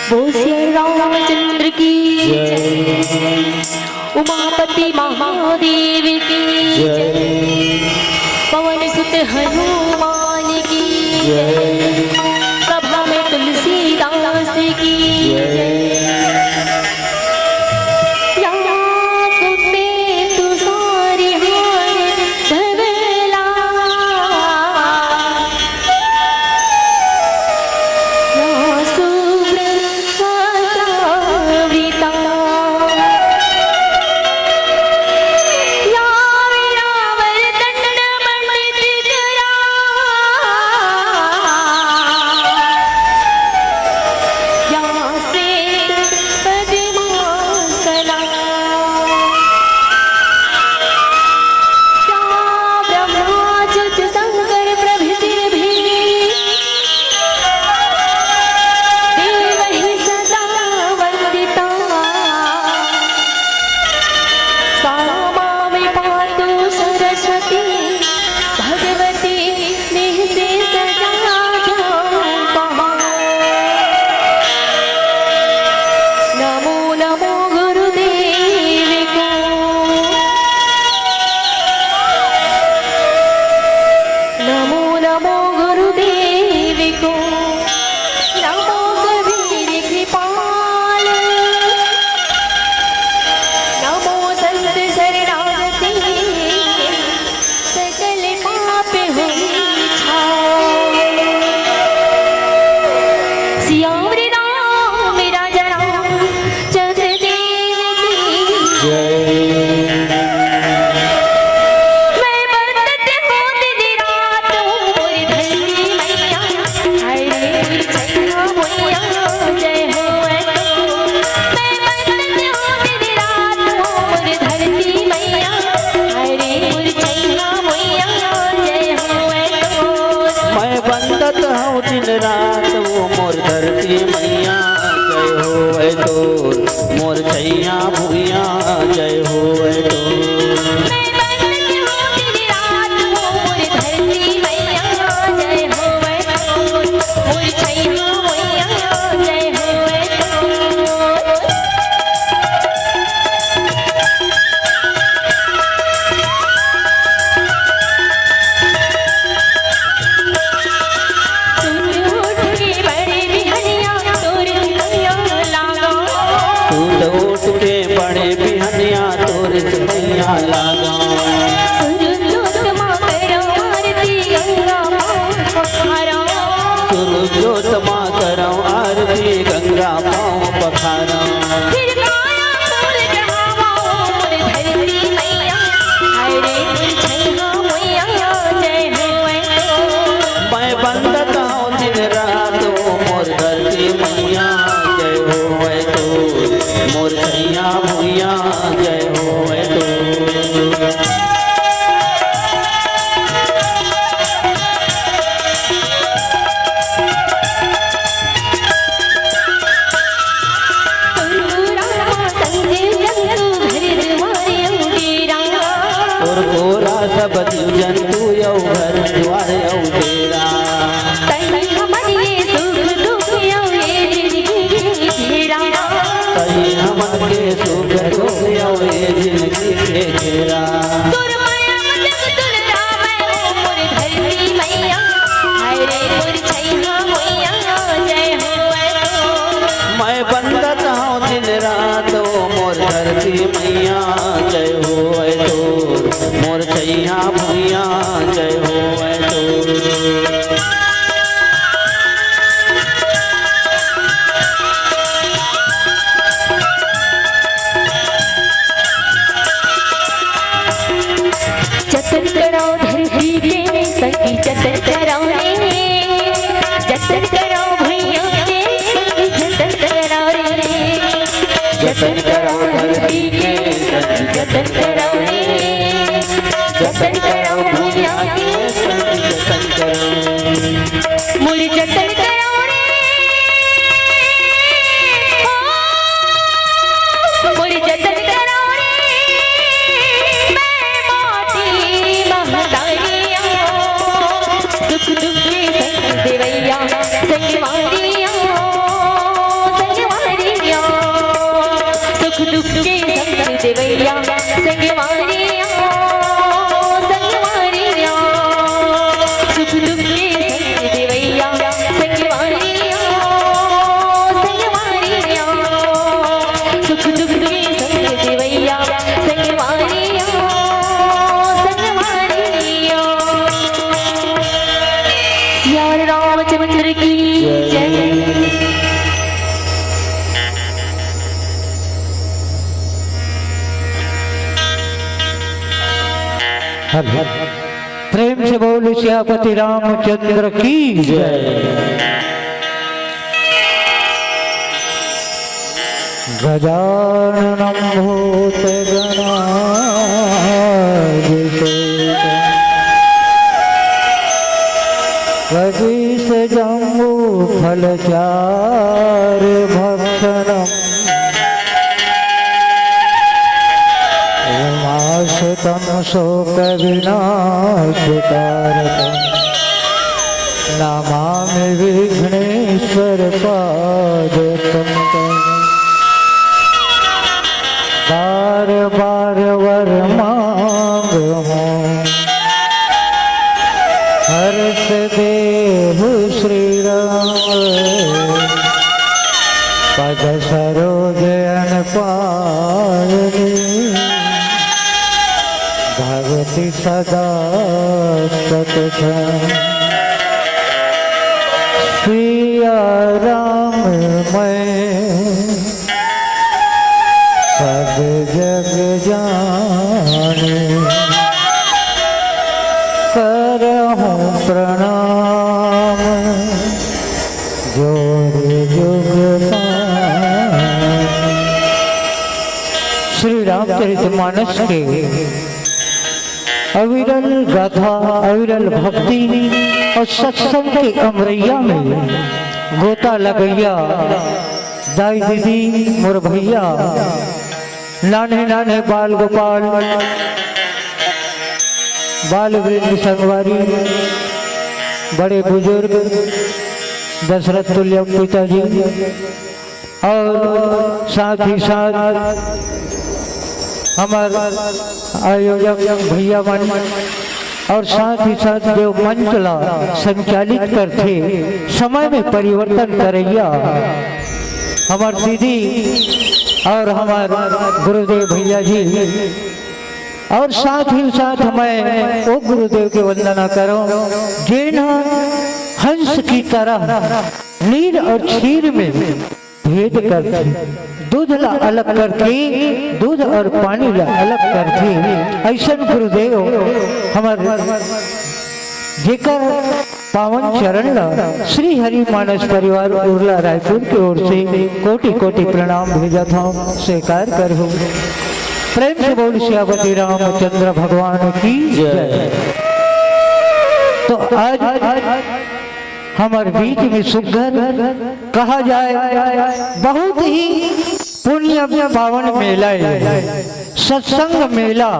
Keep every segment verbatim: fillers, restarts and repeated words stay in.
बोल सिया रामचंद्र की जय। उमापति महादेव की जय। पवन सुत हनुमान की जय। सभा में तुलसीदास की जय। या सुते तू सारी हार धवला। या सुब्रत सदावृता। या वीरावर दंड मंडित करा। या श्वेत पद्मासना। या ब्रह्माच्युत शंकर प्रभृतिर्भिः। देवैः सदा वन्दिता। सा मां मे पातु सरस्वती भगवती निःशेषजाड्यापहा। नमो नमो गुरुदेव को। नमो नमो गुरुदेव को। नमो कबीर कृपाल। नमो संत शरणागति। सकल पाप होई छाव। सियावर राम राजा रामचंद्र देव की जय। मैं बंदत हूँ दिन रात मोर धरती मैया। अरे मोर छैया मैया जय हो। मैं बंदत हूँ दिन रात मोर धरती मैया। अरे मोर छैया मैया जय हो। मैं बंदत हूँ दिन रात वो मोर धरती मैया जय होवै तोर, मोर छैया भुइया जय होवै तोर। सूत उठ के बड़े बिहनिया तोर चितैया लागा। सूरज जोत मा करौं आरती गंगा पाँव पखारौं। मैं बंदत हूँ दिन रात वो मोर धरती मैया जय होवै तोर, मोर छैया भुइया जय होवै तोर। तोर गोरा सब जीव जंतु अउ घर दुआर अउ डेरा। तहीं हमन के सुख दुख अउ ये जिनगी के घेरा। तहीं हमन के सुख दुख अउ ये जिनगी के घेरा। तोर माया म जग दुलरावै ओ मोर धरती मैया। हाय रे मोर छैया मैया जय होवै तोर। मैं बंदत हूँ दिन रात ओ मोर धरती मैया जय होवै तोर, मोर छैया भुइया जय होवै तोर। जतन करौं धरती के संगी जतन करौं रे, जतन करौं भुइया के संगी जतन करौं रे। जतन करौं धरती के संगी जतन करौं रे, जतन करौं भुइया के संगी जतन करौं। मोर जतन करौं रे, ओ, मोर जतन करौं रे, मैं माटी महतारी अउ सुख दुख के संग देवैया संग वारी अउ संग देवैया संगवारी ओ, संगवारी ओ, सुख दुख के संग देवैया संगवारी ओ, संगवारी ओ, सुख दुख के संग देवैया संगवारी ओ, संगवारी ओ। सियावर रामचंद्र की जय। प्रेम से बोल सियापति रामचंद्र की जय। गजाननं भूतगणादिसेवितं कपीशजम्बूफलचारुभक्षणम्। उमासुतं शोकविनाशकारकं नमामि विघ्नेश्वर पादपंकजं। बार बार वर मांगहूँ हर्ष देहु श्री राम, पद सरोज अन पावनी, भगति सदा सतत सिया राम मैं सब जग जाने, करहूँ प्रणाम जोर जुग पाने। श्री रामचरित मानस के अविरल गाथा, अविरल भक्ति और सत्संग के अमरैया में गोता लगैया दाई दीदी, मोर भैया, नान्हे नान्हे बाल गोपाल, बाल वृंद संगवारी, बड़े बुजुर्ग, दशरथ तुल्य पिताजी, और साथ ही साथ हमर आयोजक भैया मन, और साथ ही साथ जो मंच ला संचालित करथे, समय में परिवर्तन करैया हमर दीदी और हमर गुरुदेव भैया जी, और साथ ही साथ मैं ओ गुरुदेव के वंदना करूं, जेन ह हंस की तरह नीर और क्षीर में भेद करथे, दूध ला अलग करके, दूध और पानी ला अलग करथे। अइसन गुरुदेव हमर, जेकर पावन चरण ला श्री हरि मानस परिवार उरला रायपुर के ओर से कोटि कोटि प्रणाम भेजत हौं, स्वीकार करहु। प्रेम से बोल सियापति रामचंद्र भगवान की जय। तो आज हमर बीच में सुग्घर कहा जाए, बहुत ही पुण्य पावन मेला ए, सत्संग मेला,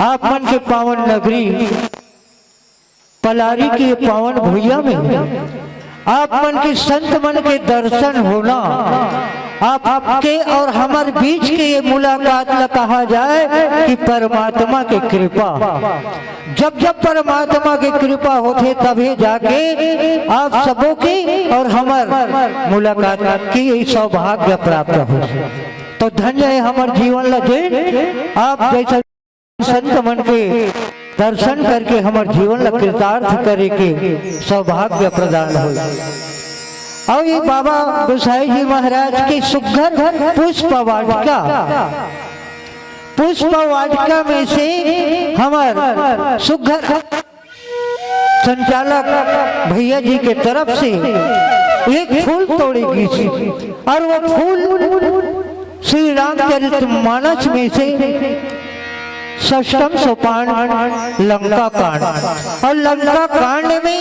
आप मन के पावन नगरी पलारी के पावन भुइया में आप मन के संत मन के दर्शन होना, आपके और हमर बीच के ये मुलाकात ला कहा जाए कि परमात्मा के कृपा। जब जब परमात्मा के कृपा होथे, तभे जाके आप सबो के और हमर मुलाकात के ये सौभाग्य प्राप्त हो। तो धन्य है हमर जीवन ला, जे आप जैसा संत मन के दर्शन करके हमर जीवन ला कृतार्थ करे के सौभाग्य प्रदान हो। और ये बाबा गोसाई जी महाराज के सुघर पुष्प वाटिका, पुष्प वाटिका में से हमर सुघर संचालक भैया जी के तरफ से एक फूल तोड़े गिस, और वो फूल श्री रामचरित मानस में से षष्टम सोपान लंका कांड, और लंका कांड में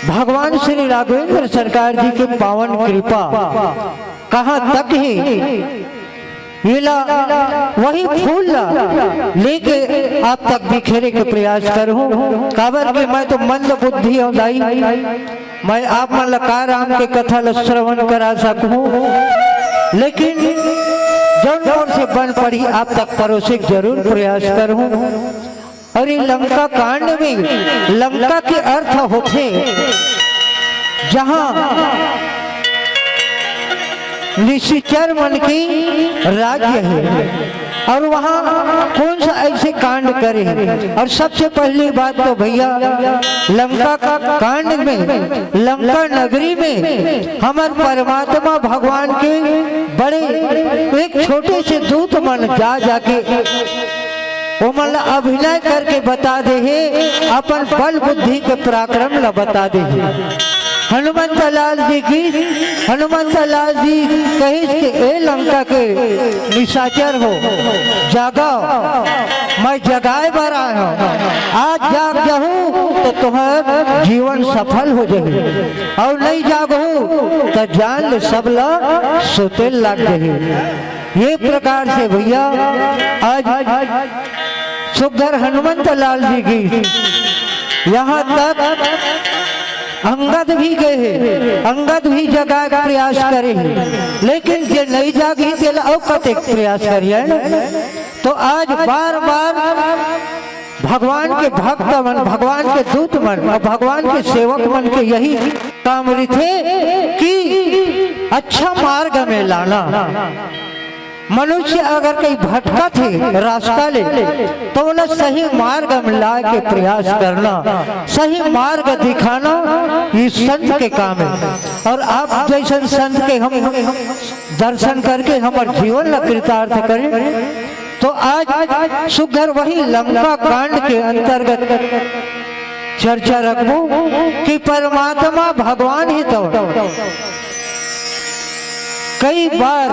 भगवान श्री राघवेंद्र सरकार जी के पावन कृपा कहाँ तक है, येला, वही फूल ला लेके आप तक बिखेरे के प्रयास करहूँ। काबर के मैं तो मंद बुद्धि हौं दाई, मैं आप मन ला का राम के कथा ला श्रवण करा सकहूँ, लेकिन जौन मोर से बन पड़ही, आप तक परोसे के जरूर प्रयास करहूँ। और ये लंका कांड में लंका के अर्थ होथे, जहाँ निशिचर मन के राज्य हे और वहाँ कौन सा ऐसे कांड करे हे। और सबसे पहली बात तो भैया, लंका कांड में, लंका नगरी में हमर परमात्मा भगवान के बड़े एक छोटे से दूत मन जा जाके ओमन ला अभिनय करके बता दे हे, अपन बल बुद्धि के पराक्रम ला बता दे हे। हनुमंत लाल जी की, हनुमंत लाल जी कहिस कि ए लंका के निशाचर हो, जागव, मैं जगाए बर आए हूँ। आज जाग जाहू तो तुम्हार जीवन सफल हो जाही, और नहीं जागहू तो जान ले सब ला सुते लग जाही। ये प्रकार से भैया आज सुग्घर हनुमंत लाल जी की, यहाँ तक अंगद भी गए हैं, अंगद भी जगाए के प्रयास करे हैं, लेकिन जे नहीं जागही तेला अउ कतेक प्रयास करिए ना। तो आज बार बार भगवान के भक्त मन, भगवान के दूत मन और भगवान के सेवक मन के यही काम रहिथे कि अच्छा मार्ग में लाना। मनुष्य अगर कहीं भटकत हे रास्ता ले, तो ओला सही मार्ग में लाए के प्रयास करना, सही मार्ग दिखाना, ये संत के काम है। और आप जैसन संत के हम दर्शन करके हमर जीवन ला कृतार्थ करें। तो आज सुग्घर वही लंका कांड के अंतर्गत चर्चा रखबो कि परमात्मा भगवान ही तो कई बार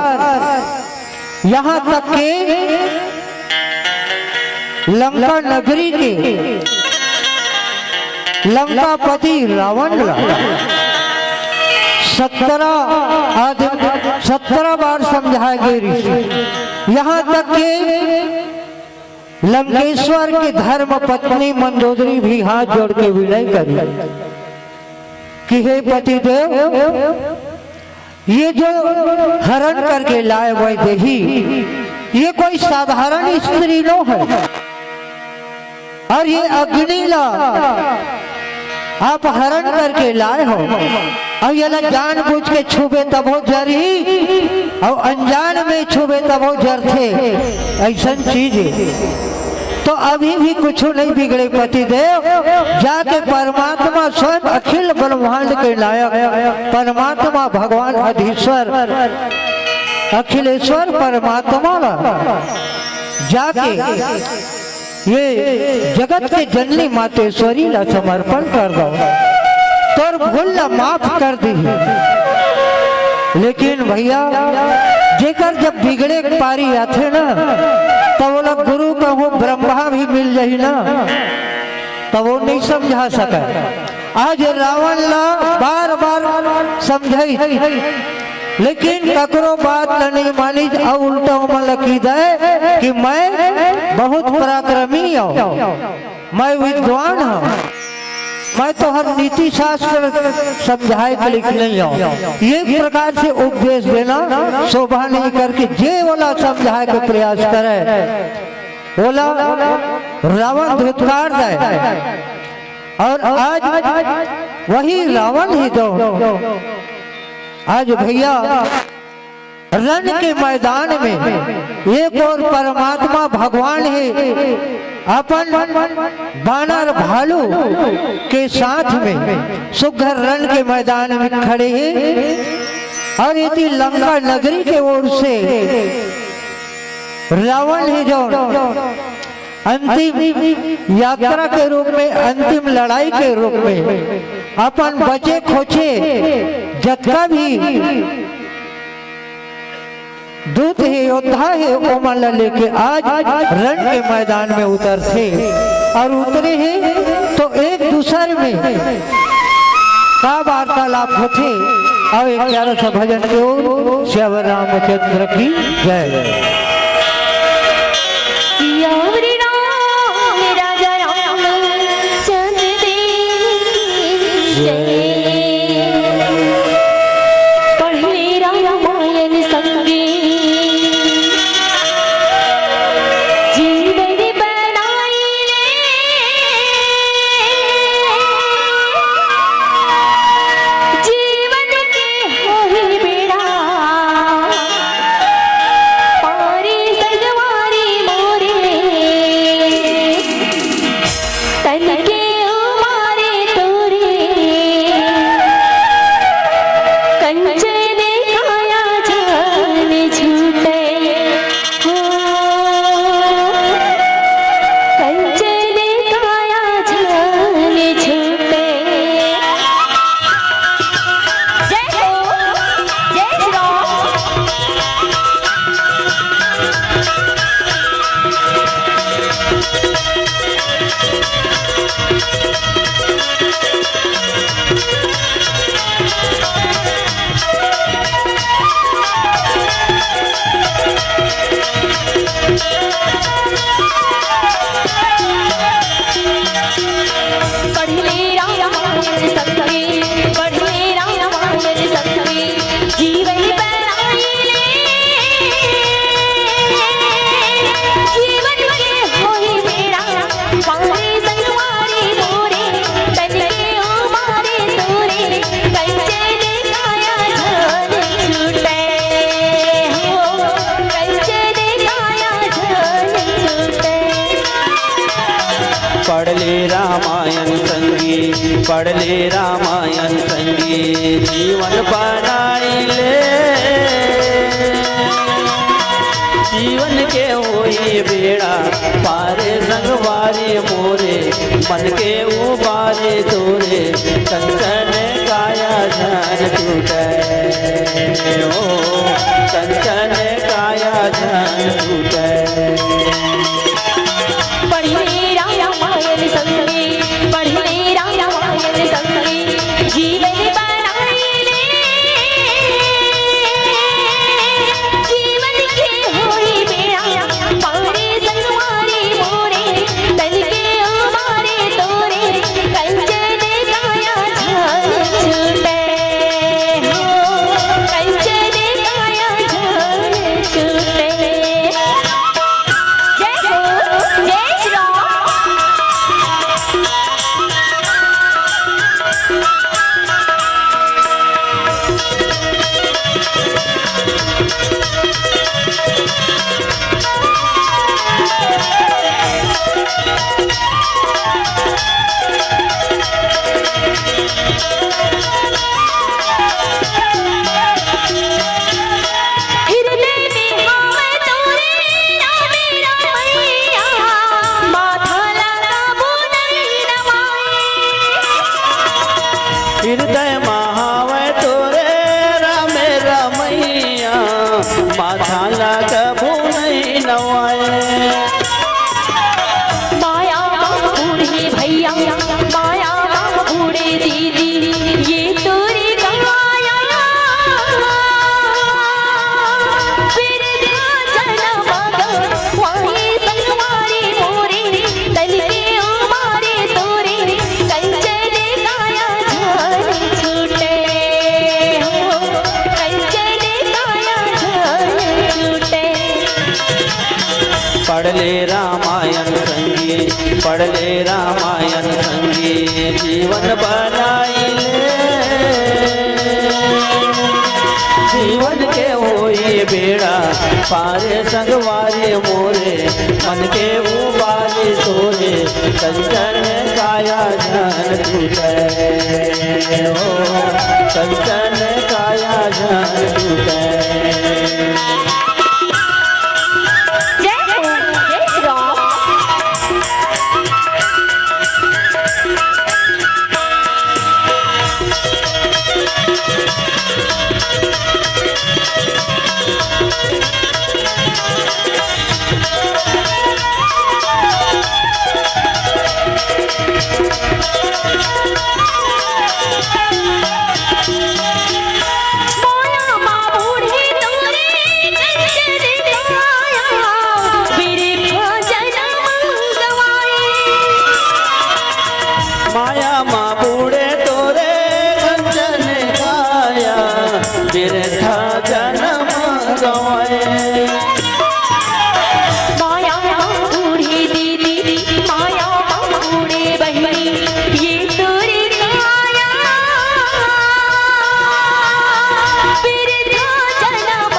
यहाँ तक के लंका नगरी के लंकापति रावण ला सत्रह आदमी, सत्रह बार समझाए गए ऋषि। यहाँ तक के लंकेश्वर के धर्म पत्नी मंदोदरी भी हाथ जोड़ के विनय करी कि हे पतिदेव, ये जो हरण करके लाए वैदेही, ये कोई साधारण स्त्री नो है। और ये अग्नि ला आप हरण करके लाए हो, और ये ला जानबूझ के छूबे तभो जरही, और अनजान में छूबे तभो जरथे, ऐसन चीज है। तो अभी भी कुछ नहीं बिगड़े पतिदेव, जाके परमात्मा स्वयं अखिल ब्रह्मांड के नायक परमात्मा भगवान अधीश्वर अखिलेश्वर परमात्मा ला जाके ये जगत के जननी मातेश्वरी ला समर्पण कर दो, तोर भूल ला माफ कर दी। लेकिन भैया, जेकर जब बिगड़े के पारी आथे ना, तो ओला गुरु कहूँ ब्रह्मा भी मिल जाही ना, तो वो नहीं समझा सके। आज रावण ला बार बार समझाई, लेकिन ककरो बात ला नहीं मानिस, अउ उल्टा ओमन ला कहि दे कि मैं बहुत पराक्रमी हूँ, मैं विद्वान हूँ, मैं तोहर नीति शास्त्र समझाए के लिए नहीं हूँ। ये प्रकार से उपदेश देना शोभा नहीं करके जे ओला समझाए के प्रयास करे, ओला रावण धुतकार दे। और आज वही रावण ही तो आज भैया रण के मैदान में एक ओर परमात्मा भगवान है, अपन बानर भालू के साथ में सुग्घर रण के मैदान में खड़े हैं, और यदि लंका नगरी के ओर से रावण ही जो अंतिम यात्रा के रूप में, अंतिम लड़ाई के रूप में अपन बचे खोचे जतका भी दूत हे, योद्धा हे, ओमन ला लेके आज रण के मैदान में उतरथे और उतरे हे तो एक दूसर में का वार्तालाप होथे। और एक प्यारा सा भजन के ओर श्यावर रामचंद्र की जय। श्यावर राम राजा रामचंद्र देव जय। पढ़ले रामायण संगे रामायण संगी, पढ़ ले रामायण संगी, जीवन बनाई ले। जीवन के होई बेड़ा पार संगवारी मोरे, मन के उबारे तोरे, कंचन काया झन टूटे, ओ कंचन काया झन टूटे। पढ़ ले रामायण संगे, पढ़ ले रामायण संगे, जीवन बनाई ले। जीवन के होई बेड़ा, पारे संगवारी मोरे, तन के उबारे तोरे, कंचन काया झन छूटे हो, कंचन काया झन छूटे। जय हो, जय श्री राम। हृदय में हवय तोरे रामे रमैया, माथा लगाबो नइ नवाए। हृदय मा हवय तोरे रामे रमैया, माथा ला कभू नइ नवाए। माया मा बूढ़े भैया, माया मा बूढ़े दीदी, ये तोरे काया। बिरधा जनम गवाए संगवारी मोरे, तन के उबारे तोरे, कंचन काया झन छूटे हो, कंचन काया झन छूटे। पढ़ ले रामायण संगी, पढ़ ले रामायण संगी, जीवन बनाई ले। जीवन के होई बेड़ा पारे संगवारी मोरे, मन के उबारे तोरे, कंचन काया झन टूटे हो, कंचन काया झन टूटे। जय हो, जय श्री राम। माया मा बूढ़े तोरे कंचन काया, बिरथा जनम गवाए। माया मा बूढ़े दीदी, माया मा बूढ़े बहिनी, ये तोरे काया। बिरथा जनम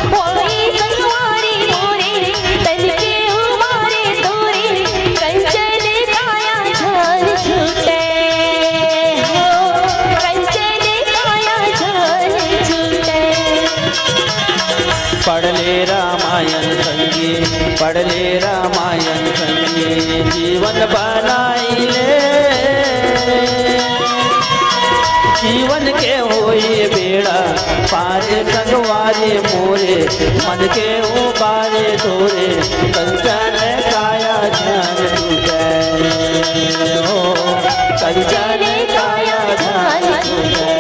गवाए संगवारी मोरे, तन के उबारे तोरे, कंचन काया झन छूटे हो, कंचन काया झन छूटे। पढ़ ले रामायण संगी, पढ़ ले रामायण संगी, जीवन बनाई ले। जीवन के होई बेड़ा पारे संगवारी मोरे, मन के उबारे तोरे, कंचन काया झन टूटे हो, कंचन काया झन टूटे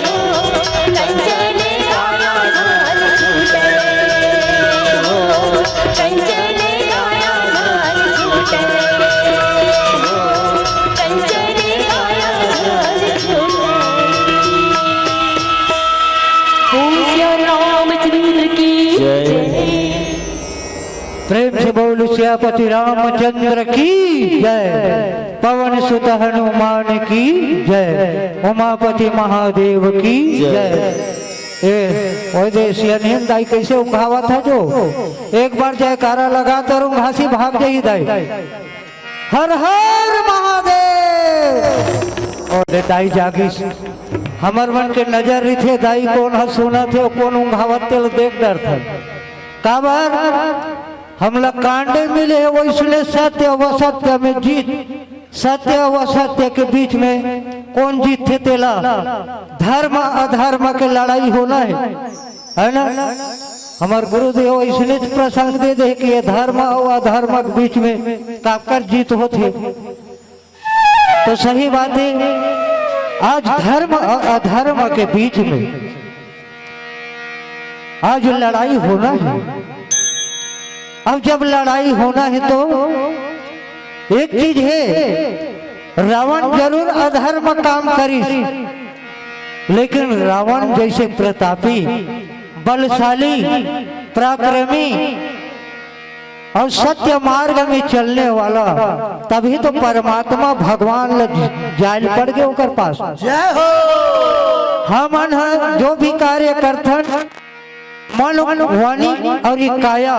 हो, कंचन काया झन टूटे हो, कंचन काया झन टूटे हो, कंचन काया झन टूटे। बोल सिया रामचंद्र की जय। जय। प्रेम से बोल सियापति रामचंद्र की जय, पवन सुत हनुमान की जय, उमापति महादेव की जय। जय। ए, ओए दे सिया नीम दाई कैसे उंघावत है जो, एक बार जयकारा लगा तर उंघासी भाग जाई दाई। हर हर महादेव। अउ ले दाई जागिस, हमर मन के नजर रहिथे, दाई कोन ह सुनत हे, कोन उंघावत तेला देख डरथन। काबर? हमला कांडे मिले हे, वइसने सत्य अउ असत्य में जीत, सत्य अउ असत्य के बीच में कोन जीतथे तेला, धर्म अधर्म के लड़ाई होना हे, है ना? हमर गुरुदेव अइसने प्रसंग दे दे कि ये धर्म अउ अधर्म के बीच में काकर जीत होथे। तो सही बात हे, आज धर्म अउ अधर्म के बीच में आज लड़ाई होना हे। अब जब लड़ाई होना हे तो एक चीज हे, रावण जरूर अधर्म काम करिस, लेकिन रावण जइसे प्रतापी, बलशाली, पराक्रमी अउ सत्य मार्ग में चलने वाला, तभी तो परमात्मा भगवान ल जाय ल पड़ गे ओकर पास। जय हो। हमन ह जो भी कार्य करथन, मन, वाणी अउ ये काया,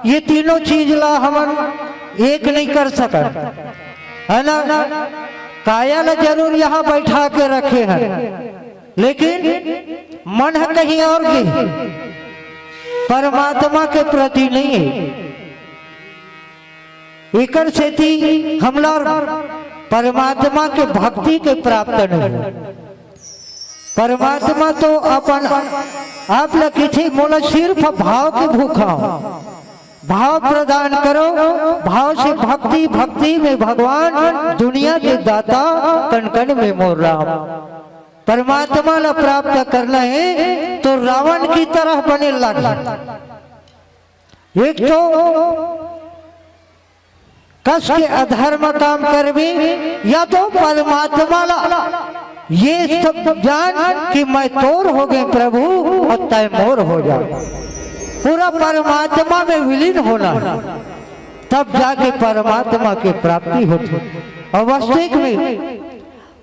ये तीनों चीज ला हमन एक नहीं कर सकन, है ना? काया ला जरूर यहाँ बैठा के रखे हन, लेकिन मन ह कहीं अउ गे, परमात्मा के प्रति नहीं हे। एकर सेती हमला परमात्मा के भक्ति के प्राप्त नहीं हे। परमात्मा तो अपन आप ल कहिथे, "मोला सिर्फ भाव के भूखा हूँ, भाव प्रदान करो, भाव से भक्ति, भक्ति में भगवान, दुनिया के दाता, कण कण में मोर राम।" परमात्मा ला प्राप्त करना हे तो रावण की तरह बने लग। एक तो कस के अधर्म काम करबे, या तो परमात्मा ला ये सब जान कि मैं तोर हो गे प्रभु अउ तैं मोर हो जा। पूरा परमात्मा में विलीन होना हे, तब जाके परमात्मा के प्राप्ति होथे। अउ वास्तविक में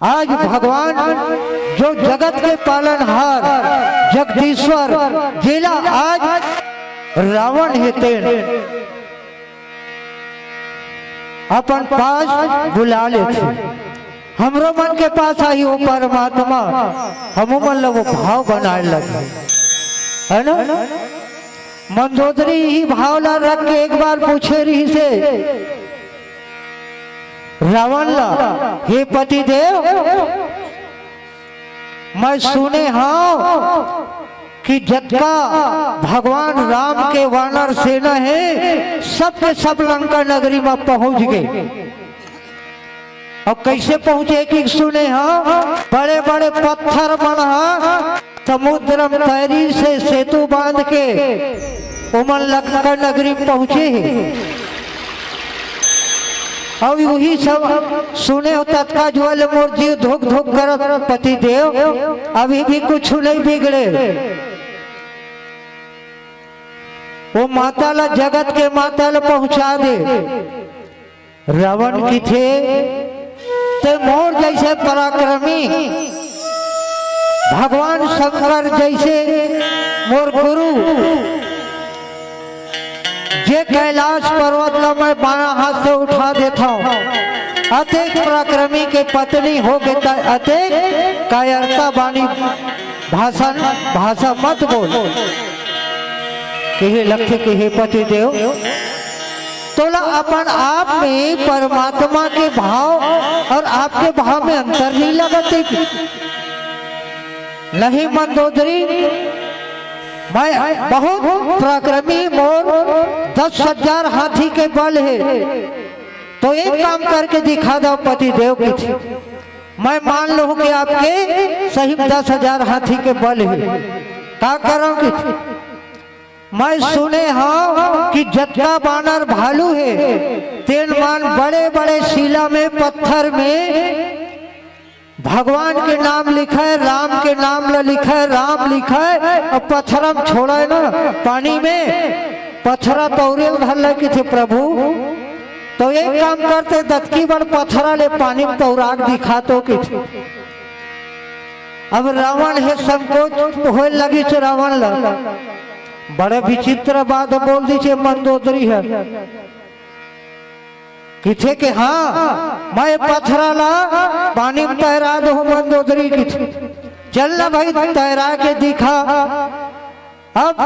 आज भगवान जो जगत के पालनहार, जगदीश्वर, जेला आज रावण हे तेन अपन पास बुला लेथे। हमरो मन के पास आही वो परमात्मा, हमू मन ला वो भाव बनाए लगे, है ना? मंदोदरी इही भाव ला रख के एक बार पूछे रहिसे रावण ला, "हे पति देव, मैं सुने हंव कि जतका भगवान राम के वानर सेना हे, सब के सब लंका नगरी म पहुंच गे।" अउ कइसे पहुंचे कि सुने हंव, बड़े-बड़े पत्थर मन ह समुद्र म तैरिस हे, सेतु बांध के ओमन लंका नगरी म पहुंचे हे। अउ उही सब सुने हंव, ततका जुवार ले मोर जीव धुक धुक करत, पति देव, अभी भी कुछु नहीं बिगड़े। वो माता ला, जगत के माता ला पहुंचा दे। रावण कहिथे, "तैं मोर जइसे पराक्रमी, भगवान शंकर जइसे मोर गुरु, जे कैलाश पर्वत ला मैं बायां हाथ से उठा देथंव, अतेक पराक्रमी के पत्नी हो गे त अतेक कायरता बानी भाषण, भाषा मत बोल।" कहे लगथे कि हे पति देव, तोला अपन आप में परमात्मा के भाव अउ आपके भाव में अंतर नहीं लगत हे कि? नहीं मंदोदरी, मैं बहुत पराक्रमी, मोर दस हजार हाथी के बल हे, तो एक काम करके दिखा दव पति देव कहिथे। मैं मान लूं कि आपके सही में दस हजार हाथी के बल हे। का करंव कहिथे? मैं सुने हंव कि जतका बानर भालू हे, तेन मन बड़े-बड़े शिला में, पत्थर में भगवान के नाम लिखय, राम के नाम ल लिखय, राम लिखय, अउ पत्थर म छोड़य ना, पानी में पत्थरा तौरे ल धर लय कहिथे प्रभु। तो एक काम करते, दतकी बड़ पत्थरा ले पानी म तौरा के दिखा तो कहिथे। अब रावण हे संकोच होय लगिस रावण ल, बड़े विचित्र बात बोल दिस मंदोदरी ह। किथे के हाँ, मैं पथरा ला पानी में तैरा दो मंदोदरी किथे। चल ना भाई, तैरा के दिखा। अब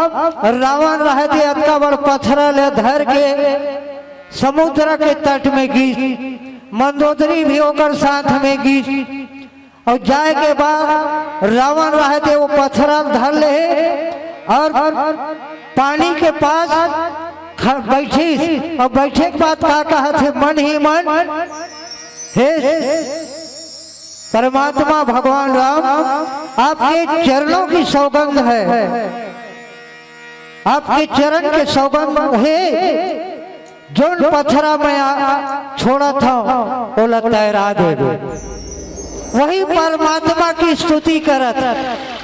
रावण रहे थे अतका बड़ पथरा ले धर के समुद्र के तट में गिस, मंदोदरी भी ओकर साथ में गिस। और जाए के बाद रावण रहे थे वो पथरा धर ले और पानी के पास ख-, बैठिस और बैठे के बाद का कहा थे मन ही मन, हे परमात्मा भगवान राम, आपके चरणों की सौगंध है, आपके चरण के सौगंध है, जोन पथरा में आ, छोड़ा था, ओला तैरा दे दे। वही परमात्मा की स्तुति करत,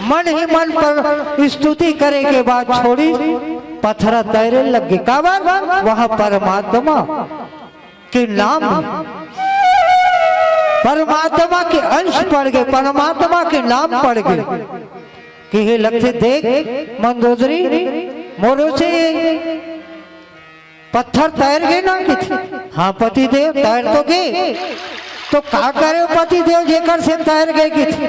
मन ही मन पर स्तुति करे के बाद छोड़ी, पथरा तैरे लग गे। काबर? वहाँ परमात्मा के नाम, परमात्मा के अंश पड़ गे, परमात्मा के नाम पड़ गे। कि हे लगथे, देख मंदोदरी, मोरो से पत्थर तैर गे ना किथे। हाँ पति देव, तैर तो गे। तो का करे पति देव जेकर से तैर गे किथे?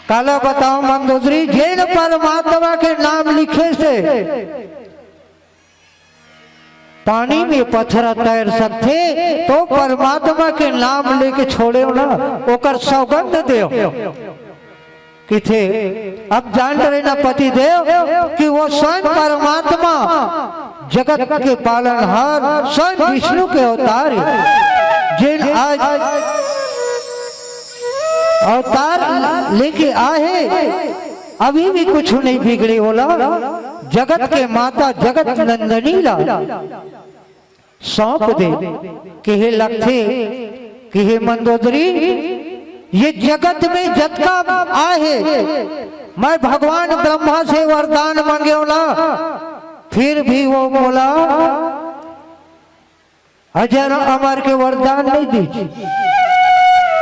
काला बताओ मंदोदरी, जेन परमात्मा के नाम लिखे से पानी में पथरा तैर सकथे, तो परमात्मा के नाम लेके छोड़े ना, ओकर सौगंध देव। किथे, अब जान रहे ना पति देव कि वो स्वयं परमात्मा, जगत के पालनहार, स्वयं विष्णु के अवतार हे। जेन आज अवतार लेके आए हे, अभी भी कुछ नहीं बिगड़े, ओला जगत के माता जगत नंदिनी ला सौंप दे। किहे लगथे, किहे मंदोदरी, ये जगत में जतका आहे, मैं भगवान ब्रह्मा से वरदान मांगेव ना, फिर भी वो मोला अजर अमर के वरदान नहीं दी।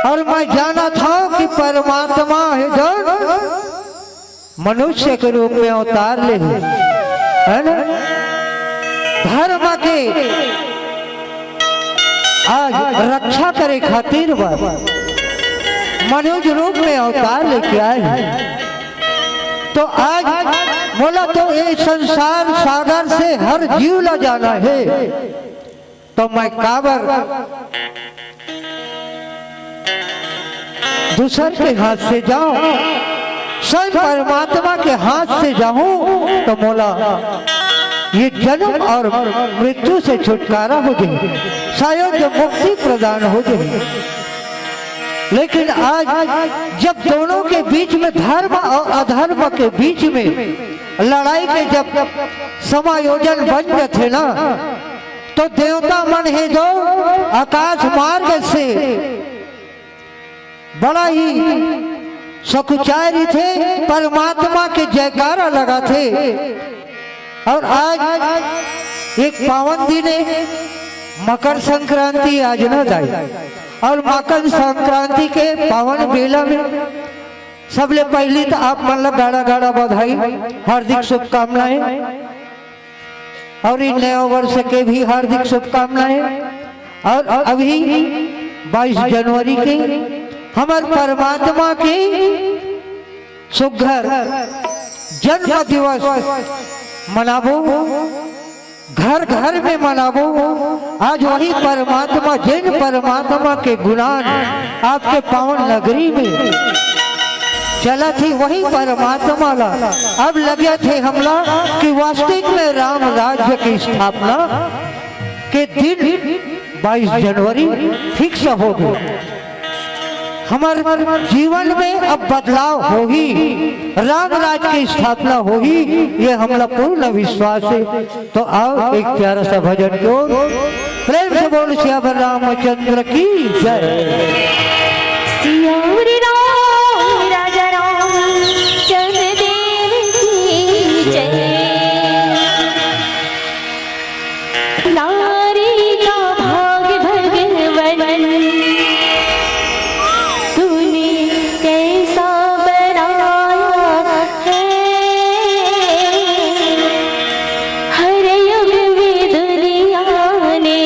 और मैं जानत हंव कि परमात्मा हे जो मनुष्य के रूप में अवतार ले हे, है ना? धर्म के आज रक्षा करे खातिर बर मनुष्य रूप में अवतार लेके आए हे। तो आज मोला तो ये संसार सागर से हर जीव ला जाना हे, तो मैं काबर दूसर के हाथ से जाऊं, स्वयं परमात्मा के हाथ से जाऊं, तो मोला ये जन्म और मृत्यु से छुटकारा हो जाए, शायद मुक्ति प्रदान हो जाए। लेकिन आज जब दोनों के बीच में, धर्म और अधर्म के बीच में लड़ाई के जब समायोजन बन जाथे ना, तो देवता मन हे जो आकाश मार्ग से बड़ा ही सकुचाय रहिथे, परमात्मा के जयकारा लगाथे। और आज एक पावन दिन हे, मकर संक्रांति आज न दाई, और मकर संक्रांति के पावन बेला में सबले पहिली तो आप मन ला गाड़ा गाड़ा बधाई, हार्दिक शुभकामनाएं। और इन नया वर्ष के भी हार्दिक शुभकामनाएं। और अभी बाईस जनवरी के हमर परमात्मा के सुघर जन्म दिवस मनाबो, घर घर में मनाबो। आज वही परमात्मा, जेन परमात्मा के गुणगान आपके पावन नगरी में चलत हे, वही परमात्मा ला अब लगे थे हमला कि वास्तविक में राम राज्य की स्थापना के दिन बाईस जनवरी फिक्स हो गे। हमर जीवन में अब बदलाव होही, राम राज की स्थापना होही, ये हमला पूर्ण विश्वास हे। तो आओ एक प्यारा सा भजन की ओर, प्रेम से बोल सियावर रामचंद्र की जय। सियावर राम राजा रामचंद्र देव की जय। नारी का भाग भगवन, तूने कैसा बनाया है। हर युग में दुनिया ने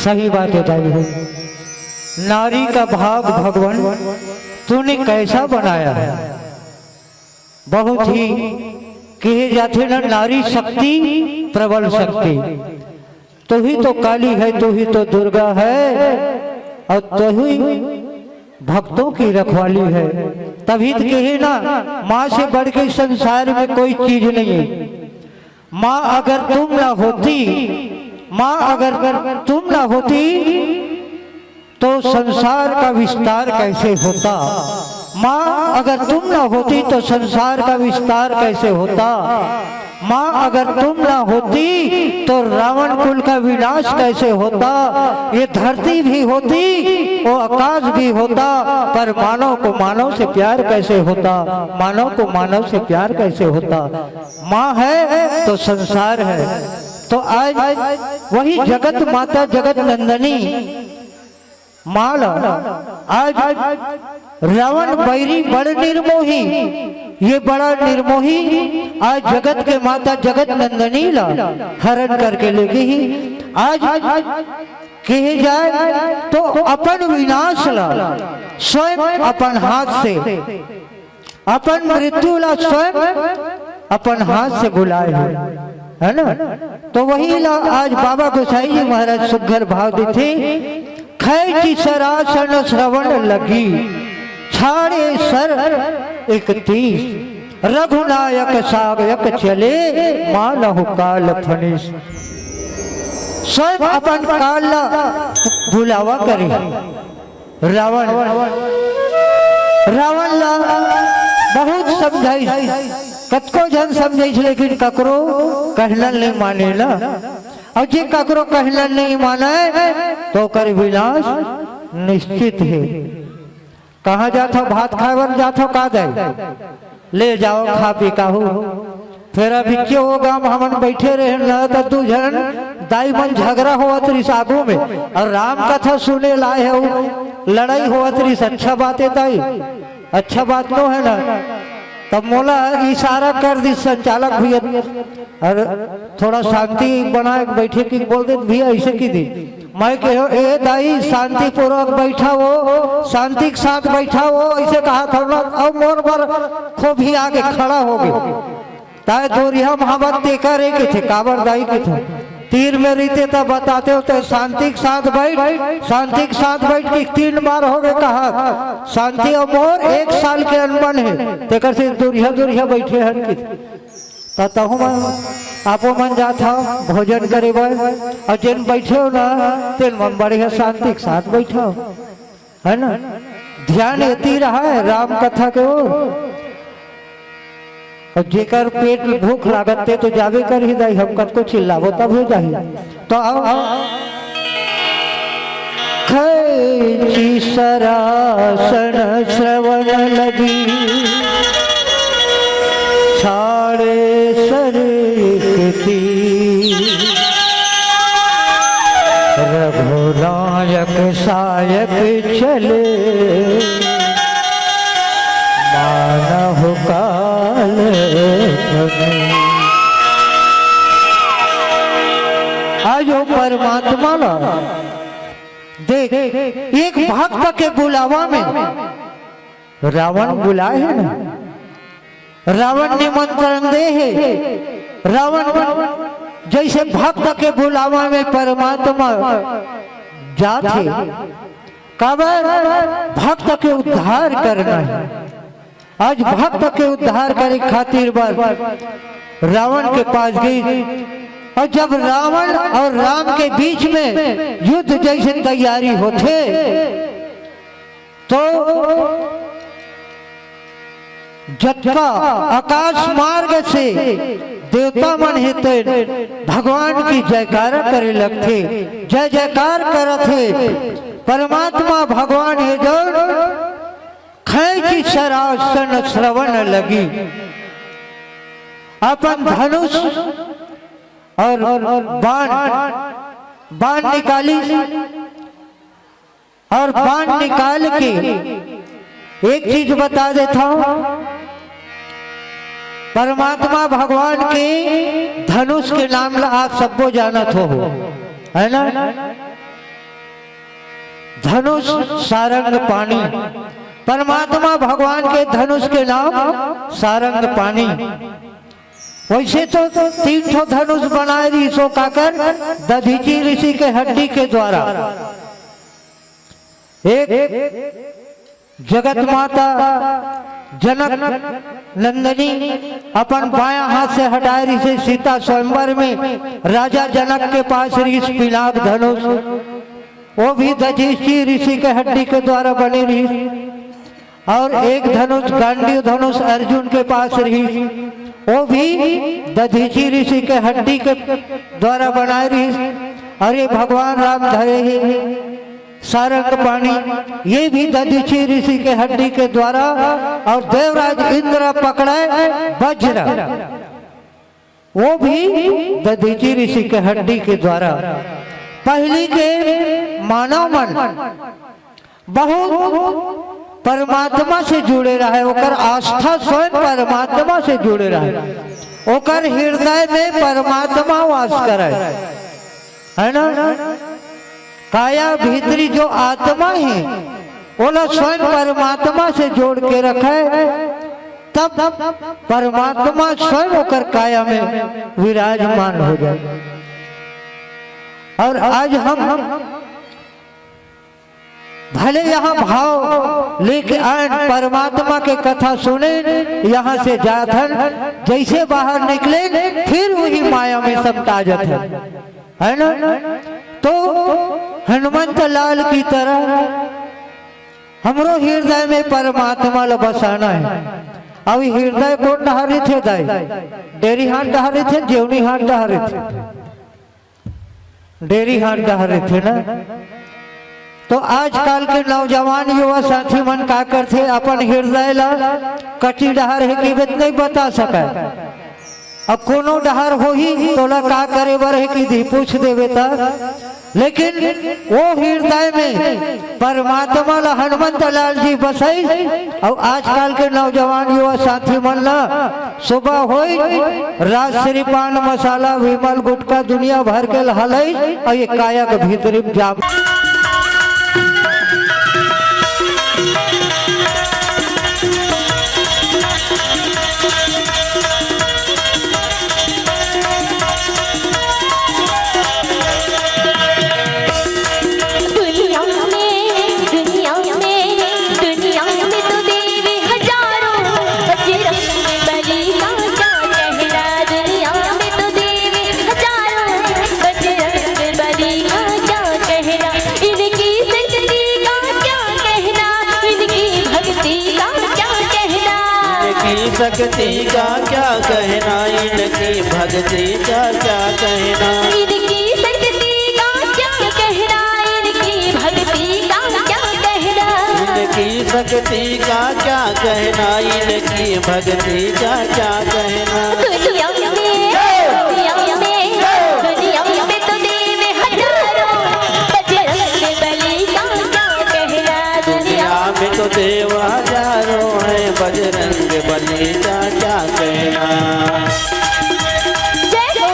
सही बात है दाई हो। नारी का भाग भगवान तूने कैसा बनाया है। बहुत ही कहे जाते ना, नारी शक्ति, प्रबल शक्ति। तू ही तो काली है, तू ही तो दुर्गा है, और तू ही भक्तों की रखवाली है। तभी तो कहे ना, माँ से बढ़ के संसार में कोई चीज नहीं है। माँ अगर तुम ना होती, माँ अगर तुम ना होती, तो संसार का विस्तार कैसे होता? माँ अगर तुम ना होती, तो संसार का विस्तार कैसे होता? माँ अगर तुम ना होती, तो रावण कुल का विनाश कैसे होता? ये धरती भी होती, वो आकाश भी होता, पर मानव को मानव से प्यार कैसे होता? मानव को मानव से प्यार कैसे होता? माँ है तो संसार है। तो आज वही जगत माता, जगत नंदनी माँ ला आज रावण बैरी बड़ निर्मोही, ये बड़ा निर्मोही आज जगत के माता, जगत नंदनी ला हरण करके ले गई। आज कहे जाए तो अपन विनाश ला स्वयं अपन हाथ से, अपन मृत्यु ला स्वयं अपन हाथ से बुलाए हे, है ना? तो वही ला आज बाबा गोसाई जी महाराज सुघर भाव देथे, खैची सरासन श्रवण लगी, छाड़े सर इकतीस, रघुनायक सायक चले, मानहु काल फनीस। स्वयं अपन काल ला बुलावा करे। रावण, रावण ला बहुत समझाइस, कतको झन समझाइस, लेकिन ककरो कहना नहीं माने ना। और जे ककरो कहना नहीं माने, तो ओकर विनाश निश्चित है। कहाँ जात हो? भात खाए बर जात हो का दे? ले जाओ, खा पी काहू। फेर अभी के वो गांव हमन बैठे रहे न, त दू झन दाई मन झगड़ा होवत रिस आगू में, और राम कथा सुने लाए हो, लड़ाई होवत रिस। अच्छा बात है दाई, अच्छा बात नो है ना? तब मोला इशारा कर दिस संचालक भैया, और थोड़ा शांति बनाए के बैठे कि बोल दे भैया, ऐसे की दी। मैं कहो, "ए दाई, शांतिपूर्वक बैठा हो, शांति के साथ बैठा हो," ऐसे कहा था ना। अब मोर बर खोभी आगे खड़ा हो गए। ताए दूरिया में हवा तेकर एक थे, काबर दाई के थे। तीर में रहिते तब बताते हो, तो शांति के साथ बैठ, शांति के साथ बैठ के तीन बार हो गए कहा। शांति और मोर एक साल के अनबन है, तेकर से दूरिया दूरिया बैठे हन की। त तहु मन, आपो मन जात हव भोजन करे बर, अउ जेन बइठे हो ना, तेन मन बढ़िया शांति के साथ बइठव, है ना? ध्यान एती रहय राम कथा के ओर। अउ जेकर पेट भूख लागत ते तो जाबे करही दाई, हम कतको चिल्लाबो तब हो जाही। तो आओ, खैची सरासन श्रवण लगी, छाड़े सर इकतीस, रघुनायक सायक चले, मानहु काल फनीस। आज वो परमात्मा ला देख, एक भक्त के बुलावा में रावण बुलाए हे ना, रावण निमंत्रण दे हे। रावण जैसे भक्त के बुलावा में परमात्मा जात हे, काबर भक्त के उद्धार करना है। आज भक्त के उद्धार करे खातिर बर रावण के पास गई। और जब रावण और राम के बीच में युद्ध जैसे तैयारी होथे, तो जतका आकाश मार्ग से देवता मन हे, ते भगवान की जयकारा करे लगथे। जय जयकार करत हे परमात्मा भगवान हे, जो खैची सरासन श्रवण लगी, अपन धनुष और बाण, बाण निकाली और बाण निकाल के एक चीज बता देता हूँ, परमात्मा भगवान के धनुष के नाम ला आप सबको जानत हो, है ना? धनुष सारंग पानी, परमात्मा भगवान के धनुष के नाम सारंग पानी। वैसे तो तीन ठो धनुष बनाए रहिस ओ काकर, दधीचि ऋषि के हड्डी के द्वारा। एक जगत माता जनक नंदिनी अपन बायां हाथ से हटाए रहिस, सीता स्वयंवर में राजा जनक के पास रहिस पिनाक धनुष, वो भी दधीचि ऋषि के हड्डी के द्वारा बने रहिस। और एक धनुष, गांडीव धनुष अर्जुन के पास रहिस, वो भी दधीचि ऋषि के हड्डी के द्वारा बनाए रहिस। और ये भगवान राम धरे हे सारंग पानी, ये भी दधीचि ऋषि के हड्डी के द्वारा। और देवराज इंद्र पकड़े वज्र, वो भी दधीचि ऋषि के हड्डी के द्वारा। पहली के मानव मन बहुत परमात्मा से जुड़े रहे, ओकर आस्था स्वयं परमात्मा से जुड़े रहे, ओकर हृदय में परमात्मा वास करे, है ना? काया भीतरी जो आत्मा हे, ओला स्वयं परमात्मा से जोड़ के रखे, तब परमात्मा स्वयं ओकर काया में विराजमान हो जाए। और आज हम भले यहाँ भाव लेके आए, परमात्मा के कथा सुने, यहाँ से जाथन, जैसे बाहर निकले, फिर वही माया में समटा जाथन, है ना? तो हनुमंत लाल की तरह हमरो हृदय में परमात्मा ला बसाना हे। अब हृदय कोन डहर रहिथे दाई? डेरी हाथ डहर रहिथे, जेवनी हाथ डहर रहिथे? डेरी हाथ डहर रहिथे ना। तो आजकल के नौजवान युवा साथी मन का करथे, अपन हृदय ला कटी डहर हे कि बेत नहीं बता सके। अब कोनो डहर होही, तोला का करे बर हे कि दी पूछ देवे त। लेकिन वो हृदय में परमात्मा ला हनुमंत लाल जी बसई। और आजकल के नौजवान युवा साथी मन ला सुबह होई, राजश्री पान मसाला, विमल गुटखा, दुनिया भर के हलई, और ये काया के भीतरी में जाम। दुनिया में, दुनिया में, दुनिया में तो देवी हजारों, बजरंग बली का क्या कहना। दुनिया में तो देवी हजारों, बजरंग बली का क्या कहना। इनकी शक्ति का क्या कहना, इनकी भक्ति का क्या कहना। इनकी शक्ति का क्या कहना, इनकी भक्ति का क्या कहना। इनकी शक्ति का क्या कहना, इनकी भक्ति का क्या कहना। इनकी शक्ति का क्या कहना, इनकी भक्ति का क्या कहना। दुनिया में, दुनिया में, दुनिया में तो देव हजारों, बजरंग बली का क्या कहना। दुनिया में तो देव हजारों हैं, बजरंग बली का क्या कहना। जय हो।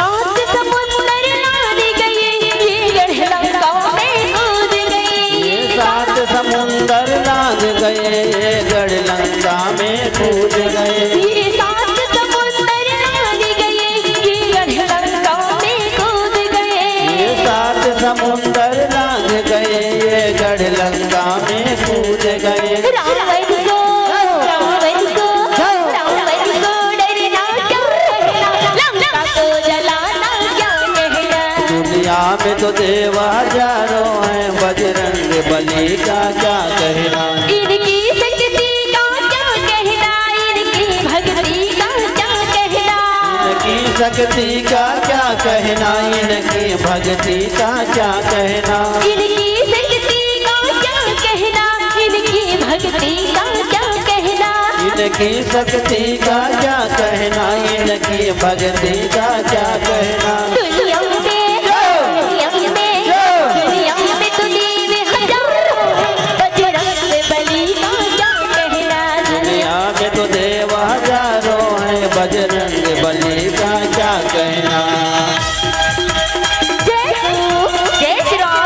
सात समुंदर लांघ गए, ये गढ़ लंका में कूद गए। ये सात समुंदर लांघ गए, ये गढ़ लंका में कूद गए। ये सात समुंदर लांघ गए, ये गढ़ लंका में कूद गए। ये सात समुंदर लांघ गए, ये गढ़ लंका में कूद गए। रावण को, रावण को, रावण को डरना क्या कहना, लंका को जलाना क्या कहना। दुनिया में तो देव हजारों हैं, बजरंग बली का क्या कहना। इनकी शक्ति का क्या कहना, इनकी भक्ति का क्या कहना। इनकी शक्ति का क्या कहना, इनकी भक्ति का क्या कहना। इनकी शक्ति का क्या कहना, इनकी भक्ति का क्या कहना। इनकी शक्ति का क्या कहना, इनकी भक्ति का क्या कहना। दुनिया में, दुनिया में, दुनिया में तो देव हजारों, बजरंग बली का क्या कहना। दुनिया में तो देव हजारों हैं, बजरंग बली का क्या कहना। जय हो, जय श्री राम।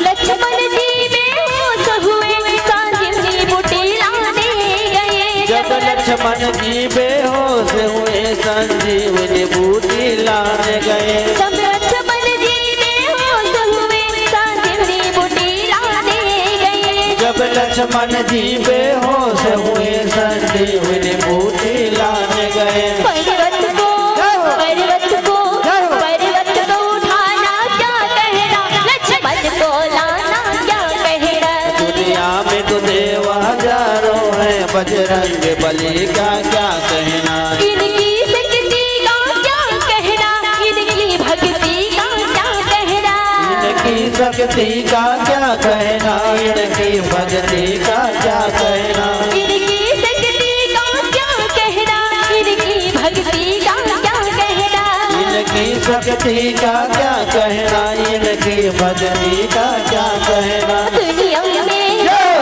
लक्ष्मण जी बेहोश हुए, संजीवनी बूटी लाने गए। जब लक्ष्मण जी बेहोश हुए, संजीवनी बूटी लाने गए। जब लक्ष्मण जी बेहोश हुए, संजीवनी बूटी लाने गए। जब लक्ष्मण जी बेहोश हुए, संजीवनी बूटी लाने गए। पर्वत को, पर्वत को, पर्वत को उठाना क्या कहना, लक्ष्मण को लाना क्या कहना। दुनिया में तो देव हजारों हैं, बजरंग बली का क्या कहना। इनकी शक्ति का क्या कहना, इनकी भक्ति का क्या कहना। इनकी शक्ति का क्या कहना, इनकी भक्ति का क्या कहना। इनकी शक्ति का क्या कहना, इनकी भक्ति का क्या कहना। इनकी शक्ति का क्या कहना, इनकी भक्ति का क्या कहना। दुनिया में,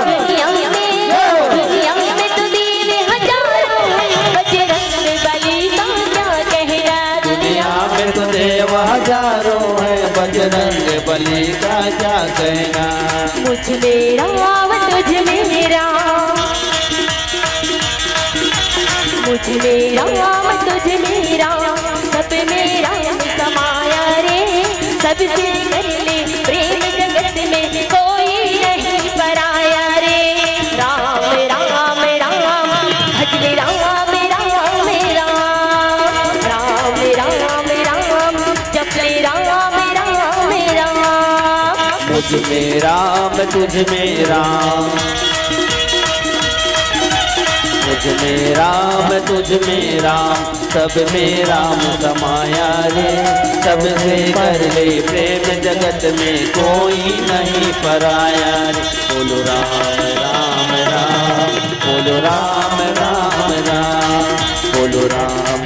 दुनिया में, दुनिया में तो देव हजारों, बजरंग बली का क्या कहना। दुनिया में तो देव हजारों हैं, बजरंग बली का क्या कहना। मुझ में राम, तुझ में राम, मुझ में राम, तुझ में राम, सब में राम समाया रे। सबसे कर ले प्रेम, जगत में कोई नहीं पराया रे। राम, राम, राम, भज ले राम, राम, राम, राम, राम, राम, जप ले राम, राम, राम। मुझ में राम, तुझ में राम, मुझ में राम, तुझ में राम, सब में राम समाया रे। सबसे कर ले प्रेम, जगत में कोई नहीं पराया रे। बोलो राम, राम, राम, बोलो राम, राम, राम, बोलो राम,